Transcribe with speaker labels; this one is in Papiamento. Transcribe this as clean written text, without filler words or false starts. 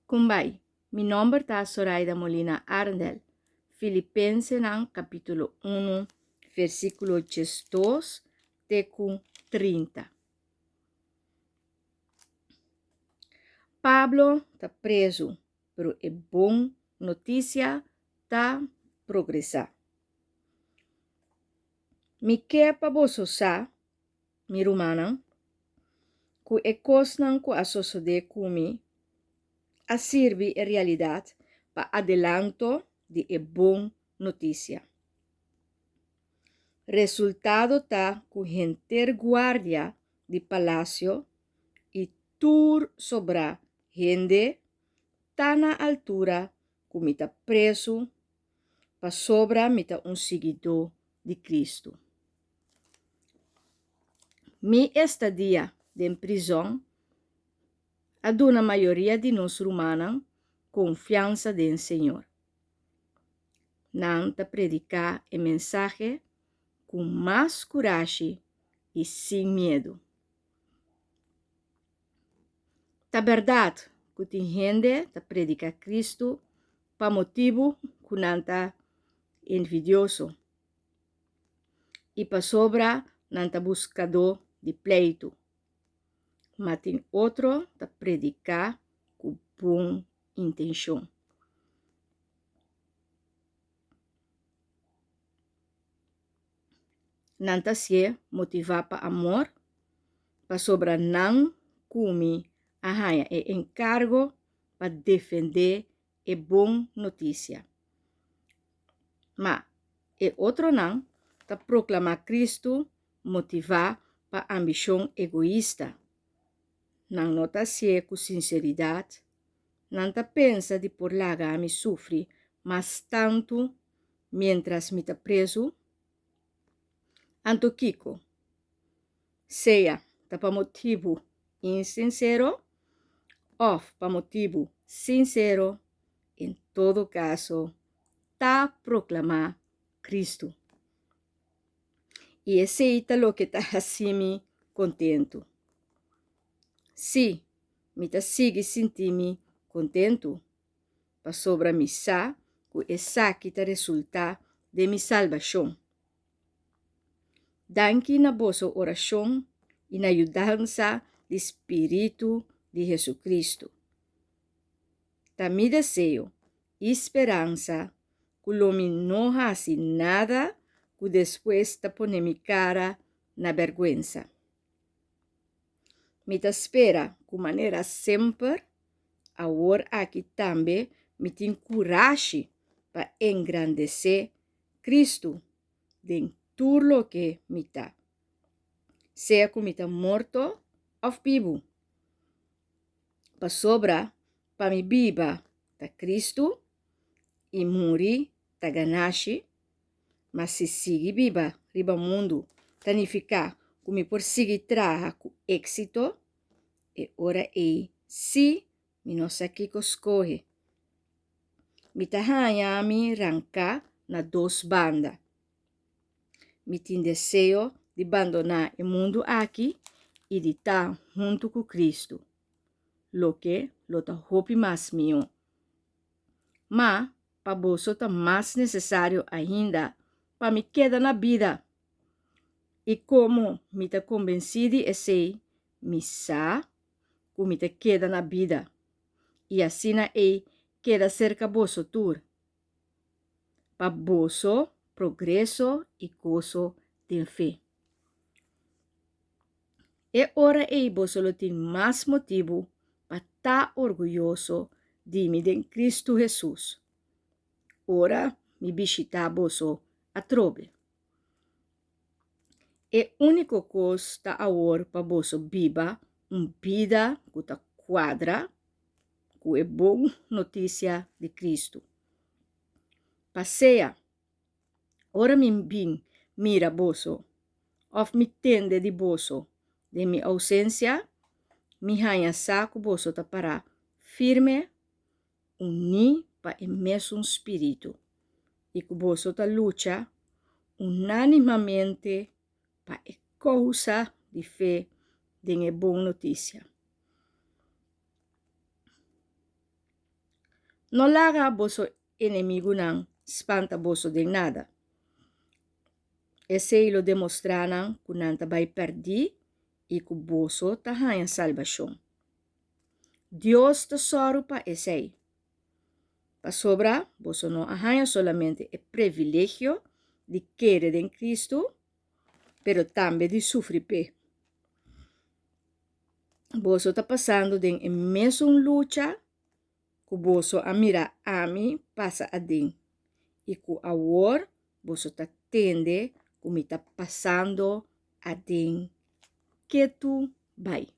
Speaker 1: Kumbai, mi nòmber ta Soraida Molina Arendel. Filipensenan kapítulo unu, versíkulo 12 te ku 30. Pablo ta prezu, pero e bon notisia ta progresá. Mi ke pa boso sa, mi rumannan, ku e kosnan ku a sosodé ku mi a sirbi en realidat pa adelanto di e bon notisia. Resultado ta ku henter guardia di palasio i tur sobrá hende ta na altura ku mi ta prezu pasobra mi ta un siguidó di Kristu. Mi estadia den prizòn a duna mayoria di nos rumannan konfiansa den Señor. Nan ta prediká e mensahe ku mas kurashi i sin miedu. Ta bèrdat ku tin hende ta prediká Kristu pa motibu ku nan ta envidioso i pasobra nan ta buskadó di pleitu, ma tin otro ta prediká ku bon intenshon. Nan ta sié motivá pa amor, pasobra nan ku mi a haña e enkargo pa defendé e bon notisia. Ma e otronan ta proklamá Kristu motivá pa ambishon egoista. Nan no ta hasié ku sinseridat. Nan ta pensa di por laga mi sufri mas tantu miéntras mi ta prezu. Anto kiko? Sea ta pa motibu insinsero òf pa motibu sinsero, en todo kaso ta proklamá Kristu. I esei ta loke ta hasi mi kontentu. Sí, mi ta sigui sinti mi kontentu, pasobra mi sa ku esaki ta resultá den mi salbashon. Danki na boso orashon i na yudansa di spiritu di Hesukristu. Ta mi deseo i speransa ku lo mi no hasi nada ku despues ta pone mi kara na bèrgwensa. Mi ta spera ku manera semper, awor aki tambe mi tin kurashi pa engrandesé Kristu den tur loke mi ta, sea ku mi ta morto òf bibu. Pasobra pa mi biba ta Kristu i muri ta ganashi, ma si sigui biba riba mundu ta nifiká ku mi por sigui traha ku éksito, e ora ei sí mi no sa kiko skohe. Mi ta haña mi ranká na dos banda. Mi tin deseo di bandoná e mundu aki i di ta huntu ku Kristu, loke lo ta hopi mas mihó. Ma pa boso ta mas nesesario ainda pa mi keda na bida. I komo mi ta kombensí di esei, mi sa ku mi ta keda na bida i asina ei keda serka boso tur, pa boso progreso i goso den fe. E ora ei boso lo tin mas motibu pa ta orguyoso di mi den Kristu Hesus, ora mi bishitá boso atrobe. E úniko kos ta awor pa boso biba un bida ku ta kuadra ku e bon notisia di Kristu. Pasea, ora mi bin mira boso òf mi tende di boso den mi ousensia, mi haña sa ku boso ta pará firme uní pa e mesun spiritu i ku boso ta lucha unánimamente pa e kousa di fe den e bon notisia. No laga boso enemigunan spanta boso den nada. Esei lo demostrá nan ku nan ta bai pèrdí i ku boso ta haña salbashon. Dios ta sòru pa esei. Pasobra boso no a haña solamente e privilegio di kere den Kristu, pero tambe di sufri p'e. Boso ta pasando den e mesun lucha ku boso a mira ami pasa aden i ku awor boso ta tende ku mi ta pasando aden ketu bai.